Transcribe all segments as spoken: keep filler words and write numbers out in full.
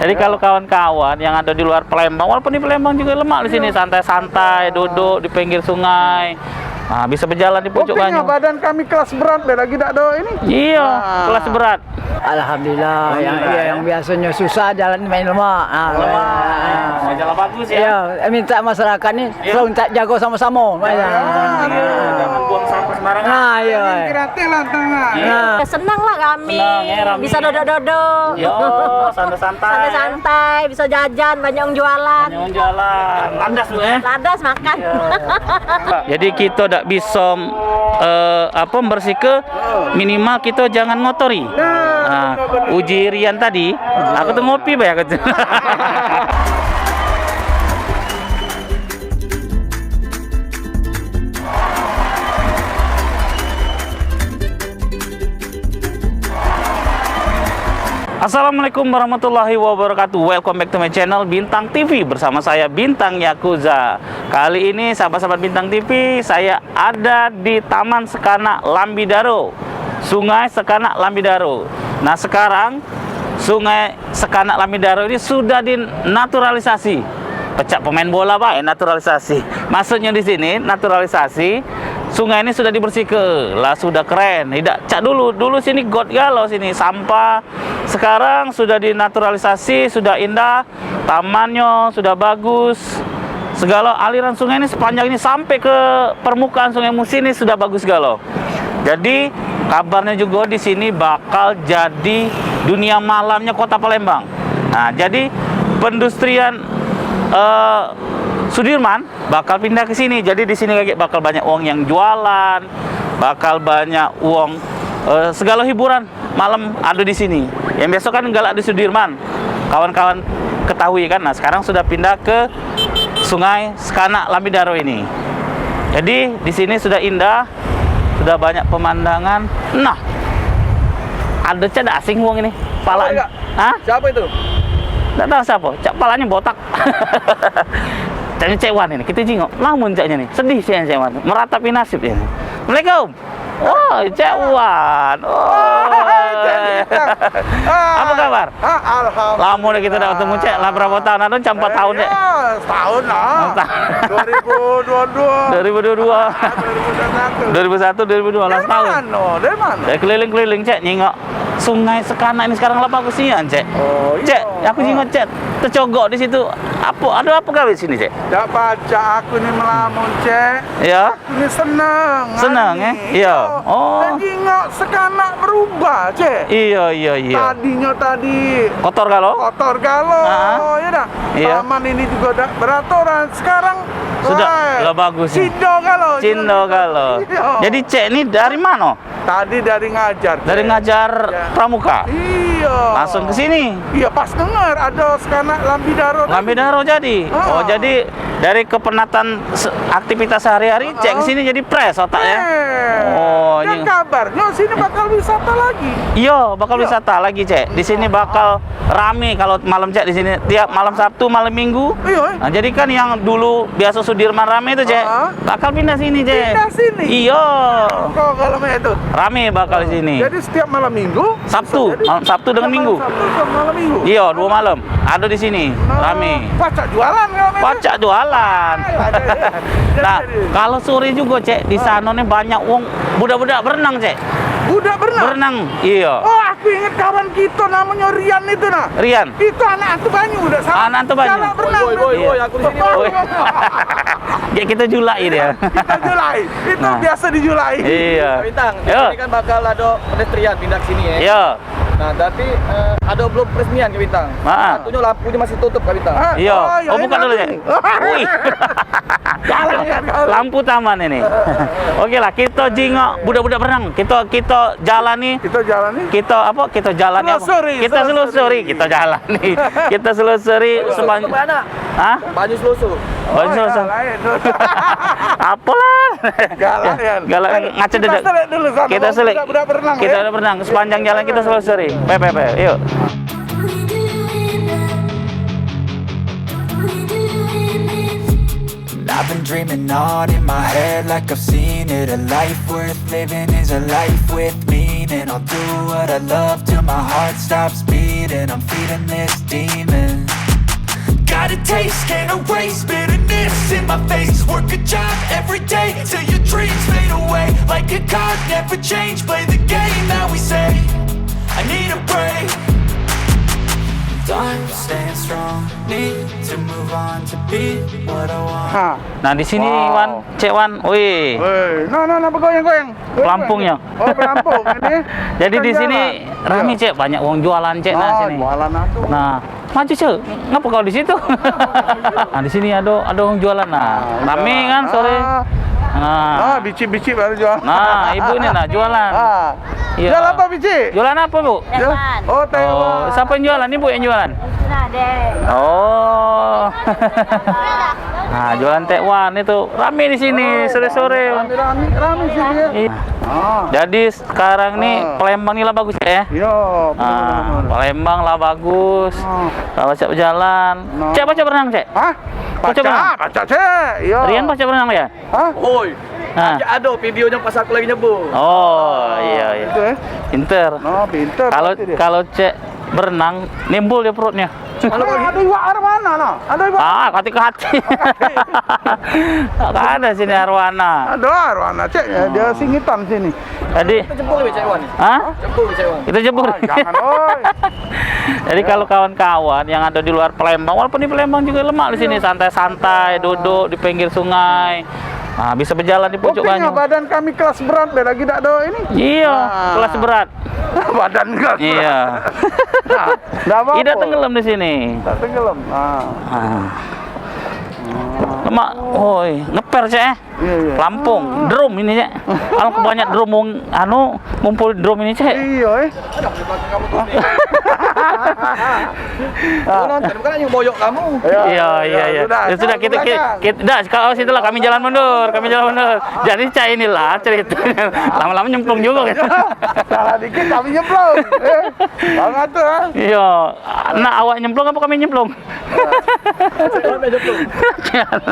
Jadi, ya, kalau kawan-kawan yang ada di luar Palembang, walaupun di Palembang juga lemak di sini, iya, santai-santai, duduk di pinggir sungai. Nah, bisa berjalan di pucuk banyu. Buktinya badan kami kelas berat, be, lagi dak ada ini. Iya, nah, kelas berat. Alhamdulillah, yang, alhamdulillah, iya, ya, yang biasanya susah jalan main lemak. Ah, lemak. Ah. Majalah bagus, ya? Iya, minta masyarakat ni, iya, tolong tak jago sama-sama. Ya, iya, jangan buang sampah sembarangan. Nah, iya. Gratis lah, tengah. Iya. Nah. Senang lah kami. Senang, ya, rame. Bisa dodok-dodok. Yo, santai-santai. Santai-santai, bisa jajan, banyak yang jualan. Banyak yang jualan. Landas tu, eh? Landas makan. Iya. Jadi, kita dak bisa, eh, apa, membersihke, minimal kita jangan ngotori. Nah, uji Rian tadi, aku tu ngopi bae, aku tu. Assalamualaikum warahmatullahi wabarakatuh. Welcome back to my channel, Bintang T V, bersama saya, Bintang Yakuza. Kali ini, sahabat-sahabat Bintang T V, saya ada di Taman Sekanak Lambidaro, Sungai Sekanak Lambidaro. Nah, sekarang Sungai Sekanak Lambidaro ini sudah dinaturalisasi. Pecak pemain bola bae, naturalisasi. Maksudnya di sini, naturalisasi, sungai ini sudah dibersihke, lah, sudah keren. Idak cak dulu. Dulu sini got galo sini, sampah. Sekarang sudah dinaturalisasi, sudah indah, tamannyo sudah bagus. Segalo aliran sungai ini sepanjang ini sampai ke permukaan Sungai Musi ini sudah bagus galo. Jadi, kabarnya juga di sini bakal jadi dunia malamnya Kota Palembang. Nah, jadi pendustrian, eh, Sudirman bakal pindah ke sini. Jadi, di sini lagi bakal banyak wong yang jualan, bakal banyak wong, eh, segalo hiburan malam ada di sini. Yang biasa kan galak di Sudirman, kawan-kawan ketahui kan. Nah, sekarang sudah pindah ke Sungai Sekanak Lambidaro ini. Jadi, di sini sudah indah, sudah banyak pemandangan. Nah, ada cak dak asing wong ini. Pala. Siapa itu? Hah? Siapa itu? Dak tahu siapa. Cak palanya botak. Caknya Cek Wan ini. Kita jingok. Lamun caknya ni. Sedih sih Cek Wan. Meratapi nasib ini. Assalamualaikum. Oh, Cek Wan. Oh. Hai, Cek Bintang. Ah. Apa kabar? Ah, alhamdulillah. Lamo dah kita dak ketemu, Cek. Lah berapa tahun? Ada cak empat tahun, Cek? Eh, iya, setahun lah. Empat tahun. Dua ribu dua dua. Dua ribu dua dua. Ah, dua ribu dua satu. Dua ribu satu, dua ribu dua, lah setahun. Dari mano? Dari mano? Dari keliling-keliling, Cek, nyingok Sungai Sekanak ini sekarang lah bagus nian, Cek. Oh, iya. Cek, aku jingok, Cek, tecogok di situ. Apa, ada apa gawe sini, Cek? Dak pacak aku ni melamun, Cek. Ya. Aku ni seneng. Seneng, eh? Iya. Oh. Dan jingok Sekanak berubah, Cek. Iya, iya, iya. Tadinyo tadi kotor galo? Kotor galo, ya dah. Iya. Taman ini juga dak beraturan. Sekarang sudah lah bagus. Cindo galo. Cindo galo. Iya. Jadi, Cek, ni dari mano? Tadi dari ngajar. Dari ngajar pramuka? Iya. Langsung ke sini? Iya, pas denger ada Sekanak Lambidaro tadi. Lambidaro jadi? Heeh. Oh, jadi dari kepenatan se-, aktivitas sehari-hari, Cek ke sini jadi fresh otaknya? Fresh. Oh, iya. Dan kabarnya sini bakal wisata lagi. Iya, bakal wisata lagi, Cek. Di sini bakal rame kalau malam, Cek, di sini. Tiap malam Sabtu, malam Minggu. Iya, eh. Nah, jadi kan yang dulu biasa Sudirman rame itu, Cek. Heeh. Bakal pindah sini, Cek. Pindah sini? Iya. Kok kalau kayak itu? Rame bakal di sini. Jadi setiap malam Minggu? Sabtu, malam Sabtu dengan Minggu. Sabtu sama malam Minggu? Iya, dua malam. Ada di sini, rame. Pacak jualan kalau kayak itu? Pacak jualan. Nah, kalau sore juga, Cek, di sana nih banyak wong budak-budak berenang, Cek. Budak berenang? Berenang, iya. Oh, aku ingat kawan kita namanya Rian itu, nah. Rian? Itu anak hantu banyu, dak salah. Anak hantu banyu. Galak berenang. Woi, woi, woi, aku di sini, woi. Kayak kita julai dia. Kita julai. Itu biasa dijulai. Iya. Bintang, ini kan bakal ada pedestrian pindah ke sini, ya. Iya. Nah, tapi, eh, ada belum peresmian ke Bintang? Heeh. Satunya lampunya masih tutup ke Bintang. Iya. Oh, buka dulu, Cek. Wih. Lampu taman ini. Oke lah, kita jingok budak-budak berenang. Kita, kita jalani. Kita jalani. Kita apa? Kita jalani apa? Selusuri, kita selusuri, kita jalani. Kita selusuri sepanjang. Hah? Banyu Seloso. Banyu Seloso. Apalah. Galak, ya. Galak ngaca dedek. Kita selik dulu sana. Kita selik. Budak-budak berenang, ya. Kita udah berenang. Sepanjang jalan kita selusuri. Pe, pe, pe. Yuk. I've been dreaming hard in my head like I've seen it. A life worth living is a life with meaning. I'll do what I love till my heart stops beating. I'm feeding this demon. Can't erase bitterness in my face. Work a job every day till your dreams fade away. Like a card, never change. Play the game that we say. I need a break. Time staying strong. Need to move on to be what I want. Ha. Nah, di sini, Wan, Cek Wan. Wih. Weh, nah, nah, nah, begoyang-goyang. Pelampungnya. Oh, pelampung ini. Jadi di sini rame, Cek, banyak wong jualan, Cek, nah, sini. Jualan apa? Nah, maju, Cek. Ngapa kau di situ? Nah, di sini ada, ada wong jualan, nah. Rame kan sore. Nah. Ah, bicik-bicik baru jual. Nah, ibu ni, nah, jualan. Ah. Iya. Jual apa, bicik? Jualan apa, Bu? Tekwan. Oh, tekwan. Oh, siapa yang jualan? Ibu yang jualan? Nah, deh. Oh. Nah, jualan tekwan itu rame di sini sore-sore. Rame, rame, rame sini ya. Iya. Ah. Jadi sekarang ni Palembang ni lah bagus, Cek, ya? Iya, benar, benar. Palembang lah bagus. Ah. Kalau Cek berjalan. Nah. Cek, pacak berenang, Cek? Hah? Pacak berenang? Pacak, Cek. Iya. Rian pacak berenang, ya? Hah? Oi. Nah. Ajak ado videonyo pas aku lagi nyebur. Oh, iya, iya. Itu, eh. Pinter. Nah, pinter. Kalau, berarti dia, kalau Cek berenang, nimbul dia perutnya. Ada iwak arwana, nah. Ada iwak. Ah, kati-kati. Ada sini arwana. Ada arwana, Cek. Ya, dia singitan sini. Jadi, kita jebur, Cek Wan. Hah? Jebur, Cek Wan. Kita jebur. Ah, jangan, oi. Jadi, kalau kawan-kawan yang ada di luar Palembang, walaupun di Palembang juga lemak di sini, santai-santai, duduk di pinggir sungai. Nah, bisa berjalan di pucuk banyu. Buktinya badan kami kelas berat, be, lagi dak ada ini. Iya, kelas berat. Badan kelas berat. Iya. Nah, dak apa-apa. Tidak tenggelam di sini. Tak tenggelam. Ah. Ah. Lemak, oi, ngeper, Cek, eh. Iya, iya. Pelampung, drum ini, Cek. Kalau banyak drum, anu, ngumpul drum ini, Cek. Iya, eh. Bukan, bukan yang boyok kamu. Iya, iya, iya. Ya sudah, kita, kita, dah, kalau situ lah, kami jalan mundur, kami jalan mundur. Jadi, Cek, inilah ceritanya. Lama-lama nyemplung juga, kan. Salah dikit, kami nyemplung. Eh, kau ngatur, ah. Iya. Nak awak nyemplung apa kami nyemplung?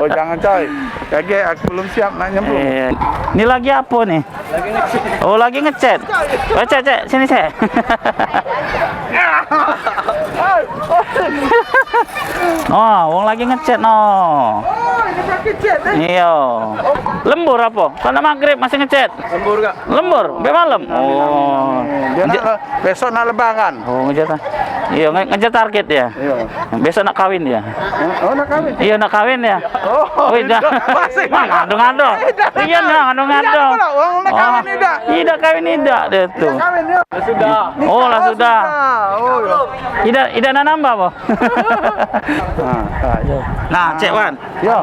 Oh, jangan, coy. Kagek, aku belum siap nak nyemplung. Eh, ni lagi apa ni? Oh, lagi ngecat. Oh, Cek, Cek, sini, Cek. Oh, wong lagi ngecat, no. Oh, ini pakai cat, eh? Iya. Lembur apa? Kau nak maghrib masih ngecat? Lembur, Kak. Lembur, sampai malam. Oh. Dia nak, besok nak lebaran. Oh, ngejar ta-, iya, nge-, ngejar target dia. Iya. Besok nak kawin dia. Oh, nak kawin? Iya, nak kawin dia. Oh, wih, dah. Masih. Wah, ngado-ngado. Iya, dah, ngado-ngado. Iya, nak kawin idak? Idak kawin idak dia tu. Idak kawin dia. Sudah. Oh, lah sudah. Oh, iya. Idak, idak nak nambah apa? Nah, nah, iya. Nah, Cek Wan. Iya.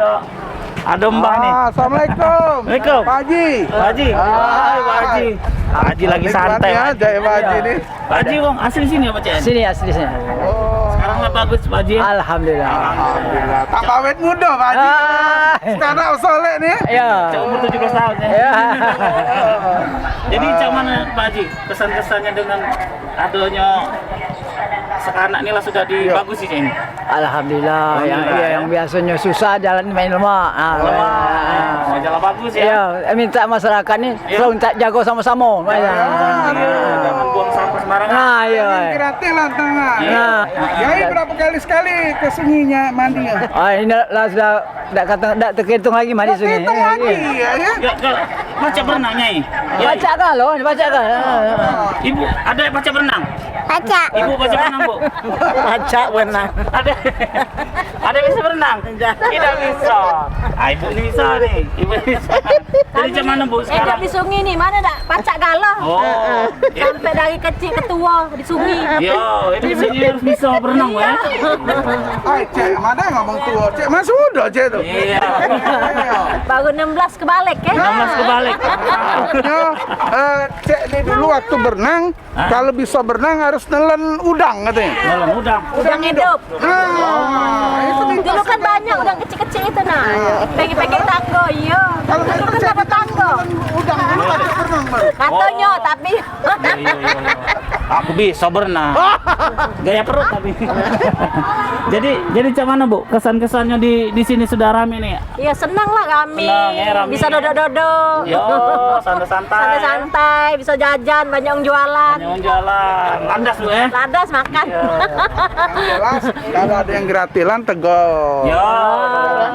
Ado mbah ni. Ah, assalamualaikum. Assalamualaikum. Pak Haji. Pak Haji. Ah. Hai, Pak Haji. Pak Haji lagi santai, ya, Pak Haji. Jai Pak Haji ni. Pak Haji, wong asli sini apa, Cek? Sini, asli sini. Oh. Sekarang lah bagus, Pak Haji. Alhamdulillah. Alhamdulillah. Tambah awet muda, Pak Haji. Ah. Sekarang soleh ni. Ya. Cek umur tujuh belas tahun, ya. Ya. Jadi, cak mano, Pak Haji, kesan-kesannya dengan adanya sekarang ni lah sudah dibagusi ini? Alhamdulillah, yang, alhamdulillah, ya, yang biasanya susah jalan main lemak. Ah, lemak. Ah. Oh, jalan bagus, ya? Ya, minta masyarakat ni selalu minta jago sama-sama. Ya, ya, jangan buang sampah sembarangan. Nah, iya. Jangan gratis lah, tengah. Iya. Nah. Jadi berapa kali sekali ke sungai mandi? Ah, ini lah sudah dak kata, dak terhitung lagi mandi sungai. Terhitung lagi, ya, ya? Ya, ya. Pacak berenang, Nyai? Ya. Pacak kah, lo? Pacak kah? Ibu, ada pacak berenang? Pacak. Ibu pacak berenang, Bu? Pacak berenang. Ada. Ada bisa berenang? Tidak bisa. Ah, ibu ni bisa ni. Ibu ni bisa. Jadi, cak mano, Bu, sekarang? Hidup di sungai ni, mano dak pacak galah. Oh. Sampai dari kecil ke tua di sungai. Yo, hidup di sungai harus bisa berenang, ya. Ai, Cek, mano yang ngomong tua? Cek masih muda, Cek, tu. Iya. Baru enam belas kebalik, eh? Enam belas kebalik. Ya, eh, Cek ni dulu waktu berenang, kalau bisa berenang harus nelen udang katanya. Nelen udang. Udang hidup. Nah, itu nih. Dulu kan banyak udang kecil-kecil itu, nah. Iya. Pegang-pegang tangga, iya. Kalau dulu kan dapat tangga. Udang dulu waktu berenang baru. Katanya, tapi iya, iya, iya, iya. Aku bisa berenang. Gaya perut tapi. Jadi, jadi cak mano, Bu? Kesan-kesannya di, di sini sudah rame nih. Ya, senang lah kami. Senang, ya, rame. Bisa dodok-dodok. Yo, santai-santai. Santai-santai, bisa jajan, banyak yang jualan. Banyak yang jualan. Landas, Bu, eh? Landas makan. Yo. Yang jelas, kalau ada yang gratilan, tegor. Yo,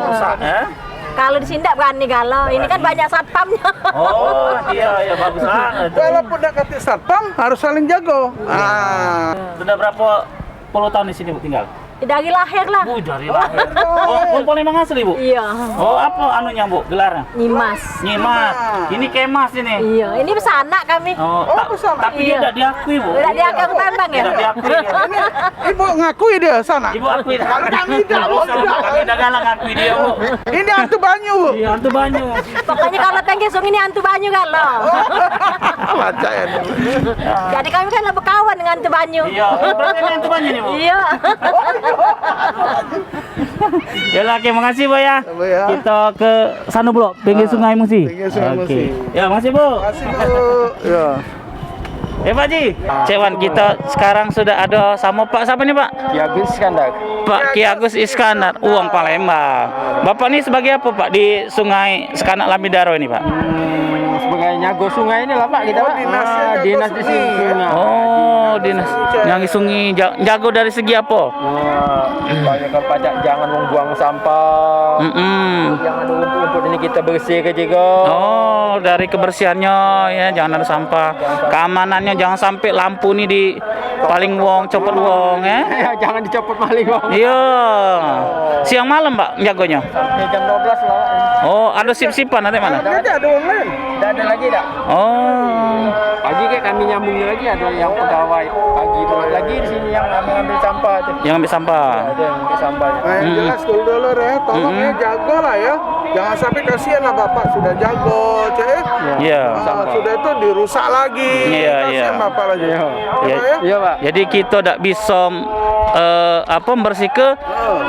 rusak, eh? Kalau di sini ndak berani galo. Ini kan banyak satpamnya. Oh, iya, iya, bagus banget. Walaupun dak katik satpam, harus saling jago. Ah. Sudah berapa puluh tahun di sini, Bu, tinggal? Dari lahir lah. Bu, dari lahir. Oh, wong Palembang asli, Bu? Iya. Oh, apa anunya, Bu, gelarnya? Nyimas. Nyimas. Ini Kemas ini. Iya, ini pesanak kami. Oh, oh, ta-, pesanak. Tapi dia tidak diakui, Bu. Tidak diakui Palembang ya? Tidak diakui dia. Ini Ibu ngakui dia sana. Ibu akui. Kalau kami tidak, Bu. Kami tidak galak ngakui dia, Bu. Ini hantu banyu, Bu. Iya, hantu banyu. Pokoknya kalau Tenggesung ini hantu banyu kalau. Baca ya. Jadi kami kan lah berkawan dengan hantu banyu. Iya, oh, berarti ini hantu banyu nih, Bu? Iya. Yalah, oke, makasih, Bu, ya. Iya, Bu, ya. Kita ke sana, Bu, pinggir Sungai Musi. Pinggir Sungai Musi. Ya, makasih, Bu. Makasih, Bu. Ya. Eh, Pak Ji, Cewan, kita sekarang sudah ada sama Pak siapa nih, Pak? Ki Agus Iskandar. Pak Ki Agus Iskandar, uang Palembang. Bapak nih sebagai apa, Pak, di Sungai Sekanak Lambidaro ini, Pak? Hmm, sebagai nyago sungai ini lah, Pak, kita, Pak. Dinas di sini. Oh, dinas. Nyago sungai, ja-, jago dari segi apa? Nah, banyak kan pajak, jangan membuang sampah. Mm-mm. Jangan rumput-rumput ini kita bersihkan juga. Oh, dari kebersihannya ya, jangan ada sampah. Keamanannya jangan sampai lampu ni di paling wong, copot wong, eh. Ya, jangan dicopot maling, Bang. Iya. Siang malam, Pak, jagonya? Sampai jam dua belas lah, Pak. Oh, ada sip-sipan, ada mana? Ada, ada, ada online. Tidak ada lagi, dah. Oh. Pagi kayak kami nyambungnya lagi, ada yang pegawai pagi tu lagi di sini yang ngambil, ngambil sampah tu. Yang ambil sampah. Ada yang ambil sampah. Nah, yang jelas dulu-dulu ya, tolong ya, jago lah ya. Jangan sampai kasihan lah Bapak sudah jago, cek ya. Iya. Ah, sudah itu dirusak lagi. Iya, iya. Kasihan Bapak lagi. Iya. Iya, Pak. Jadi kita dak bisa eh, apa, membersihke,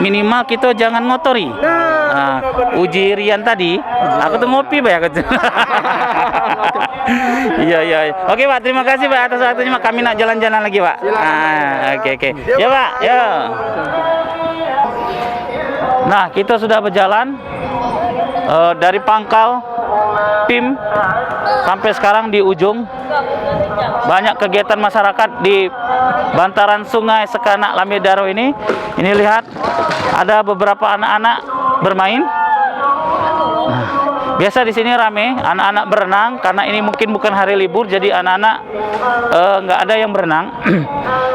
minimal kita jangan ngotori. Nah, uji Rian tadi, aku tu ngopi bae aku tu. Iya, iya, iya. Oke, Pak, terima kasih, Pak, atas waktunya, Pak. Kami nak jalan-jalan lagi, Pak. Ah, oke, oke. Ya, Pak, ya. Nah, kita sudah berjalan eh, dari pangkal pim sampai sekarang di ujung. Banyak kegiatan masyarakat di bantaran Sungai Sekanak Lambidaro ini. Ini lihat, ada beberapa anak-anak bermain. Nah, biasa di sini rame, anak-anak berenang karena ini mungkin bukan hari libur, jadi anak-anak eh, nggak ada yang berenang.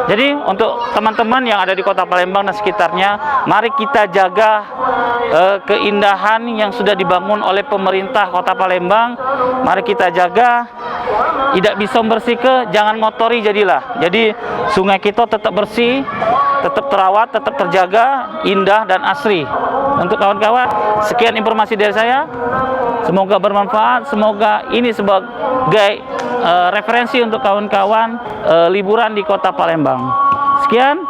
Jadi, untuk teman-teman yang ada di Kota Palembang dan sekitarnya, mari kita jaga eh, keindahan yang sudah dibangun oleh pemerintah Kota Palembang. Mari kita jaga, idak bisa membersihke, jangan ngotori jadilah. Jadi, sungai kita tetap bersih, tetap terawat, tetap terjaga, indah dan asri. Untuk kawan-kawan, sekian informasi dari saya. Semoga bermanfaat, semoga ini sebagai eh, referensi untuk kawan-kawan eh, liburan di Kota Palembang. Sekian,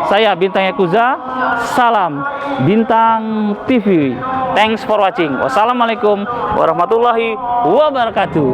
saya Bintang Yakuza. Salam Bintang T V. Thanks for watching. Wassalamualaikum warahmatullahi wabarakatuh.